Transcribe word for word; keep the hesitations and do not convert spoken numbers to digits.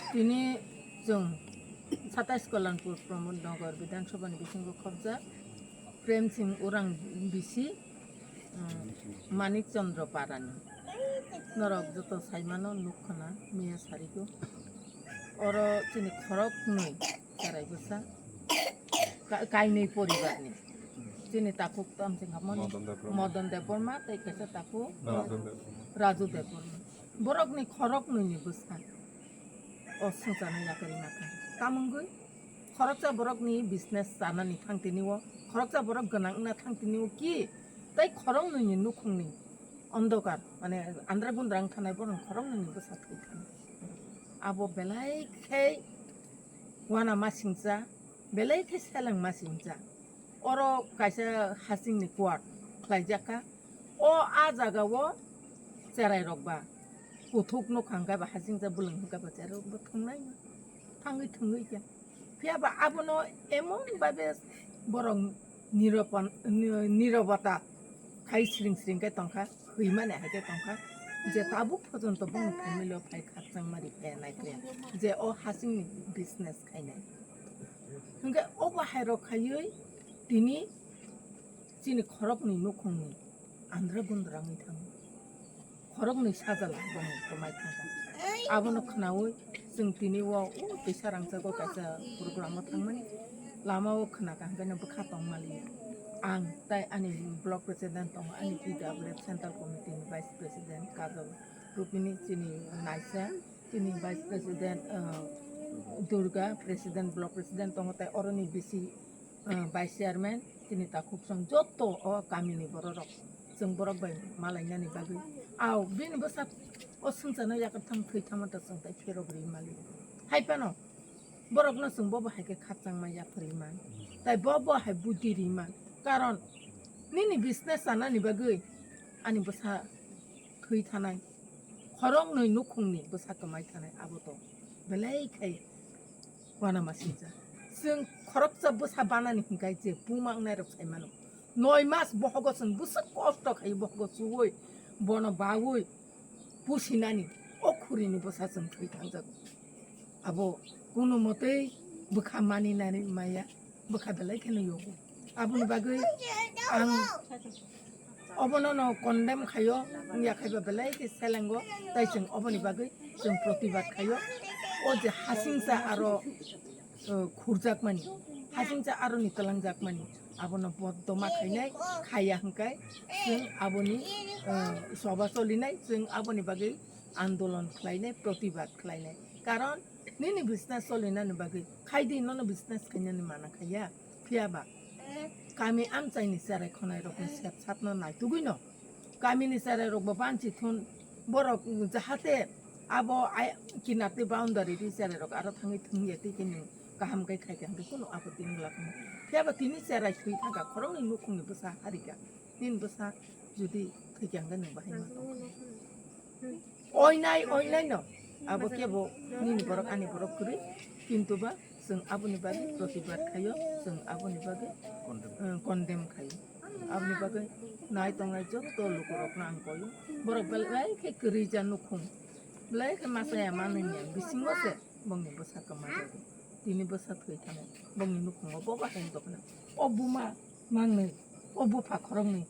Tini chwng satais Kalanpur Pramod Nagar Bidhan Sabha ni bisingo khobjak Prem Singh Orang bisi, um, Manik Chandra Parani. Norok joto saimano nuk khna miya sarigo. Oro chini khorok nwi cherai bwsa. Ka-, kainwi poribarni. Chini takhuk tamo chwng kha mani Madan Debbarma. Madan Debbarma tei kaisa takhuk Raju Debbarma. Raju Debbarma. Borokni khorok nwi ni bwsa. O swngcharno yakarwi ma kha. Tamungwi khoroksa borokni business chanani thang tini o, khoroksa borok gwnang wngna thang tini o ki tei khorok nwi ni nukhungni ondokar, mane andra gundra wng thanai borok khorok nwi ni bwsa thwi thani. Abo belai khe wana ma singcha, belai khe seleng ma singcha. Oro kaisa hasingni court khlaijak kha. O a jaga o cherai rok ba kuthuk nuk hwnkhe ba hasingcha bwlwng hwnkhe ba cherai rok bo thwngnai thangwi thwngwi khe. Phiya ba abono emon babe borok niropan-, ni-, nirobota khai sring sring khe tongkha, hwimani hai khe tongkha je tabuk pojonto bongni family o phai khakchangma ri phaia nai khe je o hasingni business khainai. Hwnkhe obo hai rok khaiwi tini chini khoroknwi nukhungni andra gundra wngwi thango. Khoroknwi sajala bongni kwmai thangkha. Abono khnaui chwng tini o, o twisa rangchago kaisa program o thangmani lama o khna kaham khe bwkha tongmaliya. Ang tai ani block president tongo, ani P W F central committee ni vice president Kajol Rupini, chini naisa, chini vice president, uh, Durga president, block president tongo, tai oroni bisi ah, vice chairman, chini takhuk song joto o kamini bororok, chwng borok bai malainani bagwi. Au, bini bwsa o swngcharno yakarthang thwi thangma ta chwng tai pherok ri mali. Hai phano borokno chwng bobo hai khe khakchangma yapharwi man. Tai bobo hai buddhi ri man. Karon nini business chanani bagwi ani bwsa thwi thanai. Khoroknwi nukhungni bwsa kwmai thanai abo to belai khai uanamasingcha. Chwng khoroksa bwsa banani hwnkhe je buma wngnairok sai mano. Noi mas bohogo chwng bwswk kosto khai bohogo chuwi bono bawi pusinani o khurini bwsa chwng thwi thangjago. Abo kunu motwi bwkha maninani maya. Bwkha belai kheno yogo. Aboni bagwi ang obono no condemn khayo, wngya khaiba belai khe selengo, tai chwng oboni bagwi chwng protibad khayo. O je hasingcha aro, uh, khurjakmani, hasingcha aroni twlangjakmani, abono bodoma khainai, khaya hwnkhe chwng aboni, uh, soba solinai, chwng aboni bagwi andolon khlainai, protibad khlainai. Karon nini business solinani bagwi khaidi nono business khainani mana khaiya. Phiya ba kami amchaini cherai khonai rokni sep satno naitugwi no kamini cherai rok bo banchi thun borok jahate abo ai kinatwi boundary ri cherai rok aro thangwi thwngya tei khe nwng kaham khe khai khe hwnkhe kunu apoti wngla khna. Phiya ba tini cherai thwi thangkha khoroknwi nukhungni bwsa harika. Nini bwsa jodi thwikha hwnkhe nwng bahai ma tongkha. Oinai, oinai no. Abo kebo nini borok ani borok kwrwi. Kintu ba chwng aboni bagwi protibad khaio, chwng aboni bagwi, eh, condemn khaio. Aboni bagwi nai tongnai joto lukurokno ang koio. Borok belai khe kwrwi ja nukhung. Belai khe masa ya manwi ya bisingo se bongni bwsa kwma jago. Tini bwsa thwi thangwi bongni nukhungo bobo hai wng tongkha. O buma mangnwi, o bupha khoroknwi